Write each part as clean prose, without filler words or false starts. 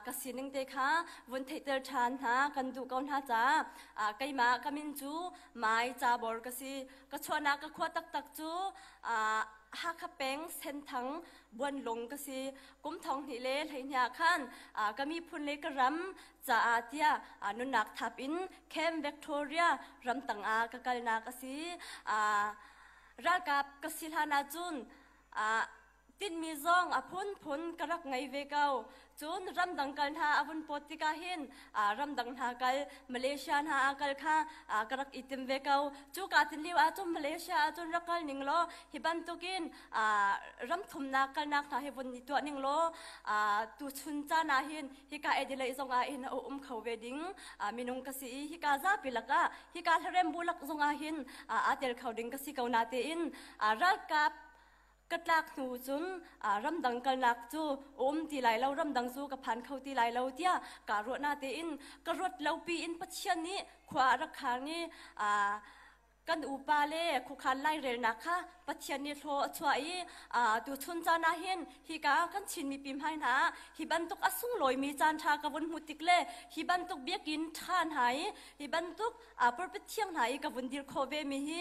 Ka sining te kha vun theihter ṭhan hna kan duh ko hna caah keimah ka min cu Mai Cabor ka si. Ka chuahnak ka khua taktak cu Hakha peng Senthang Buanlung ka si. Kum thong hnih le hleihnih ah khan ka miphun le ka ram caah tiah nunnak thap in Camp Victoria ramtang ah ka kalnak a si. Ralkap ka si hlan ahcun Tinhmi zong a phunphun ka rak ngei ve ko. Cun ramdang kal hna a vun pawt tikah hin ramdang hna kal, Malaysia hna ah kal kha ka rak i tim ve ko. Cu kaa tin lio ahcun Malaysia ahcun rak kal ning law hi bantukin ram thumnak kalnak hna hi vun i tuah ning law tuchun caan ah hin hika Adelaide zong ah hin a um kho ve ding minung ka si i hika zapi lakah hika hlarem bu lak zong ah hin aa tel kho ding ka si ko natein ralkap Ka tlak hnu cun ramdang kalnak cu a um ti lai lo, ramdang cu ka phan kho ti lai lo tiah kaa ruah natein ka ruat lo piin Pathian nih khua a rak khang i kan upa le khuakhan lairelnak kha Pathian nih hlaw a chuah i tuchun caan ah hin hika kan Chin mipi hmai hna ah hi bantuk a sunglawimi caan ṭha ka vun hmuh tik le hi bantuk biakinn ṭha hna i hi bantuk pulpit thiang hna i ka vun dir khawh ve mi hi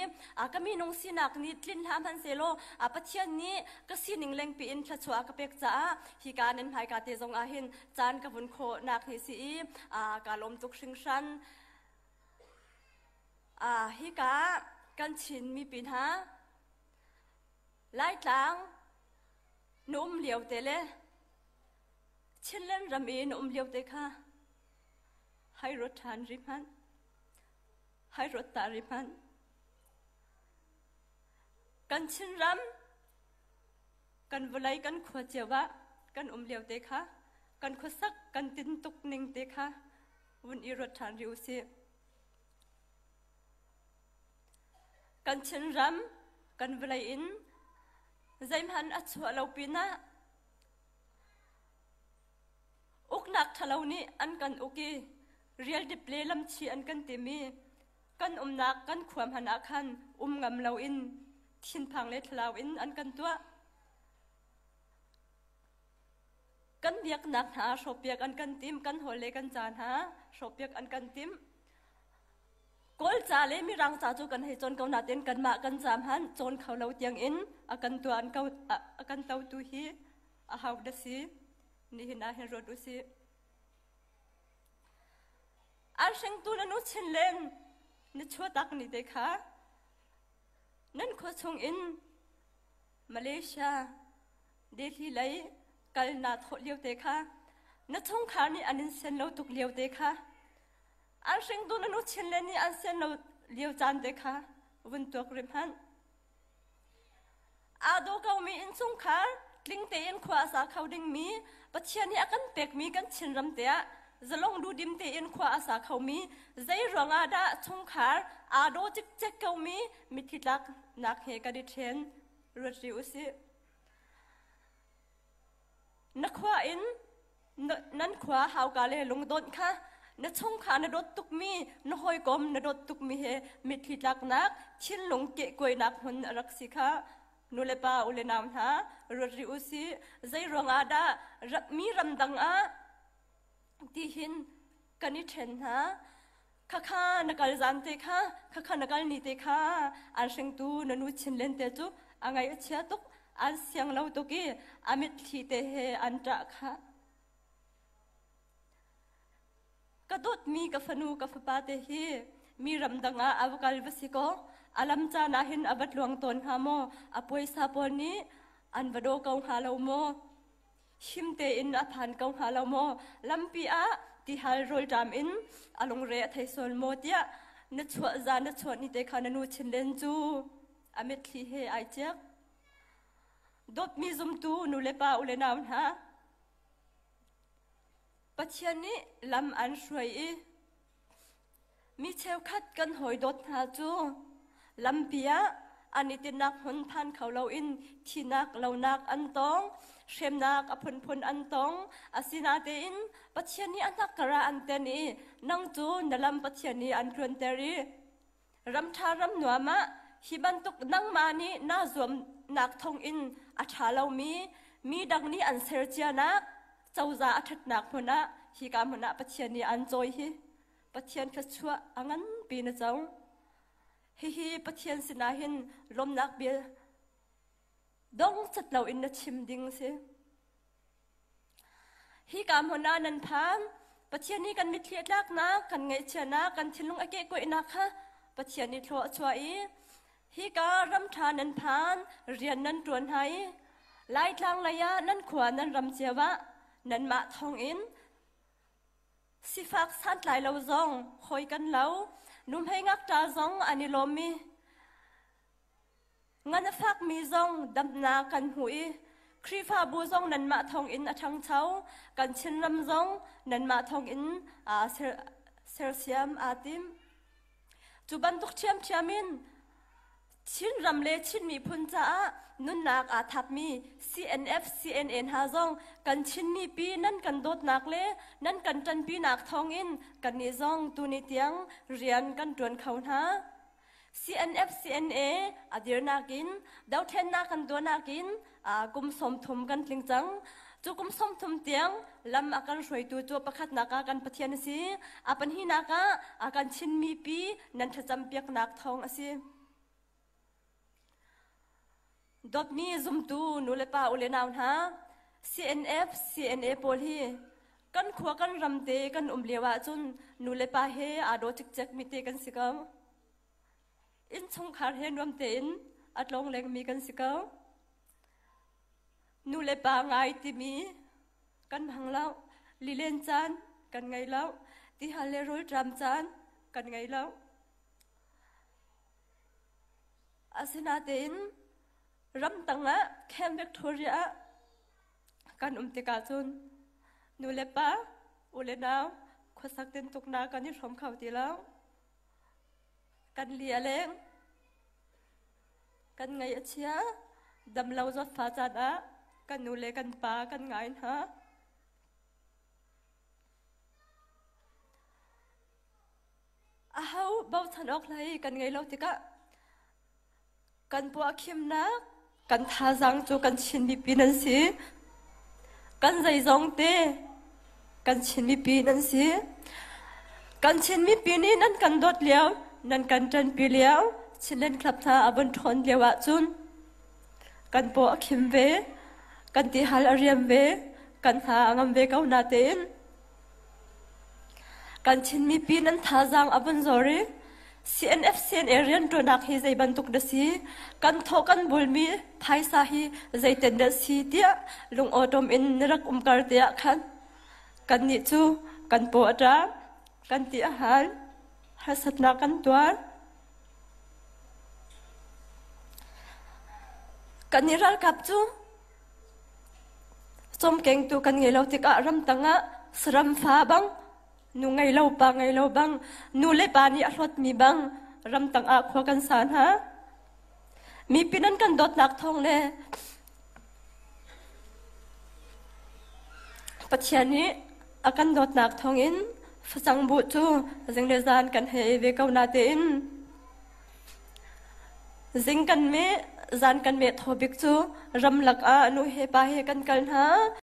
ka minung sinak nih tlin hlah hmanhsehlaw Pathian nih ka sining lengpi in thluachuah a ka pek caah hika nan hmaika te zong ah hin caan ka vun khawhnak hi si i ka lawm tuk hringhran. Hika kan Chin mipi hna Laitlang na um lio te le Chinland ram i na um lio te kha Hai ruat ṭhan rih hmanh. Hai ruat ta rih hmanh. Kan Chinram, kan vawlei kan khua cio ah kan um lio te kha, kan khuasak kan tintuk ning te kha vun i ruat ṭhan rih usih. Kan Chinram, kan vawlei in zeihmanh a chuah lo pinah Uknak ṭhalo nih an kan uk i rialdip le lamchi an kan tim i kan umnak kan khua hmanh ah khan um ngam loin thinphang le thlalau in an kan tuah. Kan biaknak hna hrawhpiak an kan tim, kan hawl le kan ca hna hrawhpiak an kan tim. Kawl ca le Mirang ca cu kan hei cawn ko nain kanmah kan ca hmanh cawn kho lo tiangin a kan tuah a kan totu hi a hau da si. Nihin ah hin ruat usih. An hringtu na nu chinlen na chuatak ni te kha nan khua chung in Malaysia Delhi lei kal na thawh lio te kha na chungkhar nih an in sian lo tuk lio te kha an hringtu na nu chinlen nih an sian lo lio caan te kha vun tuak rim hmanh. Aa daw komi innchungkhar tling tein khua a sa kho dingmi Pathian nih a kan pekmi kan Chinram te ah zalong duhdim tein khua a sa khomi zei ruangah dah chungkhar aa daw cikcek komi mitthli tlaknak he kan i ṭhen ruat rih usih. Na khua in nan khua hauka le lungdawnh kha na chungkhar na dawt tukmi na hawikom na dawt tukmi he mitthli tlaknak thinlung kehkuainak hmun a rak si kha nulepa u le nau hna ruat rih u sih. Zei ruangah dah mi ramdang ah tihin kan i ṭhen hna? Khakha na kal zan te kha, khakha na kal ni te kha an hringtu na nu chinlen te cu a ngaih a chia tuk, an siang lo tuk i a mitthli te he an ṭah kha. Ka dawtmi ka fanu ka fapa te hi mi ramdang ah a va kal va si kaw a lam caan ah hin a va tluang tawn hnga maw? A puaisa pawl nih an va daw ko hnga lo maw? Him tein a phan ko hnga lo maw? Lampi ah tihal rawlṭam in a lungre a thei sual maw tiah na chuah zan na chuah ni te kha na nu chinlen cu a mitthli he ai ciak. Dawtmi zumtu nu le pa u le nau hna, Pathian nih lam an hruai i Mi cheukhat kan hawidawt hna cu lampi ah an i tinhnak hmun phan kho loin thinak lonak an tong, hremnak a phunphun an tong. Asinain Pathian nih a hnakkar ah an ten i nang cu na lam Pathian nih an tluanter i ram ṭha ram nuam ah hi bantuk nangmah nih naa zuamnak thawngin a ṭha lomi mi dang nih an ser cianak. Cozah a ṭhatnak hmun ah hika hmun ah Pathian nih an cawi hi Pathian thluachuah a nganpi na co. Hihi Pathian sinah hin lawmnak bia dong cat loin na chim ding si. Hika hmun ah nan phan. Pathian nih kan mitthli a tlaknak, kan ngaihchianak, kan thinlung a kehkuaihnak kha Pathian nih thlua a chuah i hika ram ṭha nan phan, rian nan ṭuan hna i Laitlang lei ah nan khua nan ram cio ah nanmah thawngin sifak santlai lo zong hawi kan lo, nuhmei ngakṭa zong an i lawm i Ngan a fakmi zong damnak kan hmu i Khrihfabu zong nanmah thawngin a ṭhangcho. Kan Chinram zong nanmah thawngin aa sersiam aa tim. Cu bantuk ṭhiamṭhiam in Chinram le Chin miphun caah nunnak aa thapmi CNF, CNA hna zong kan Chin mipi nan kan dawtnak le nan kan ṭanpinak thawngin kannih zong tuni tiang rian kan ṭuan kho hna. CNF CNA a dirnak in dothlennak kan tuahnak in kum 30 kan tling cang. Cu kum 30 tiang lam a kan hruaitu cu pakhatnak ah kan Pathian a si. A pahnihnak ah a kan Chinmi pi nan thlacam piaknak thawng a si. Dawtmi zumtu nulepa ulenau hna, CNF CNA pawl hi kan khua kan ram te kan um lio ahcun nulepa he aa daw cikcek mi te kan si ko. Innchungkhar he nuam tein a tlawng lengmi kan si ko. Nulepa ngai timi kan hmang lo. Lilen caan kan ngei lo. Tihal le rawlṭam caan kan ngei lo. Asinain ramtang ah Camp Victoria ah kan um tikah cun nu le pa, u le nau khuasak tintuknak kan i hrawm kho ti lo. Kan li a leng, kan ngaih a chia, damlo zawtfa caan ah kan nu le kan pa kan ngai hna. Aho bochan awk hlei kan ngei lo tikah kan puahkhimnak kan thazaang cu kan Chin mipi nan si. Kan zeizong te kan Chin mipi nan si. Kan Chin mipi nih nan kan dawt lio, nan kan ṭanpi lio, Chinland Club hna a vun ṭhawn lio ahcun kan paw a khim ve, kan tihal a riam ve, kan hna a ngam ve ko natein Kan Chin mipi nan thazaang a vun zor i CNF CNA rianṭuannak hi zei bantuk dah si? Kan thawh kan bulmi phaisa hi zeitin dah si tiah lungawṭawm in na rak umkar te ah khan kannih cu kan paw a ṭam, kan ti a hal, harsatnak kan tuar. Kan i ralkap cu Cawmkengtu kan ngei lo tikah ramtang ah saram fa bang, nu ngei lo pa ngei lo bang, nu le pa nih a hlawtmi bang ramtang ah khua kan sa hna. Mipi nan kan dawtnak thawng le Pathian nih a kan dawtnak thawngin facang buh cu zing le zan kan hei ve ko natein Zing kan meh, zan kan meh thaw bik cu ramlak ah nu he pa he kan kal hna.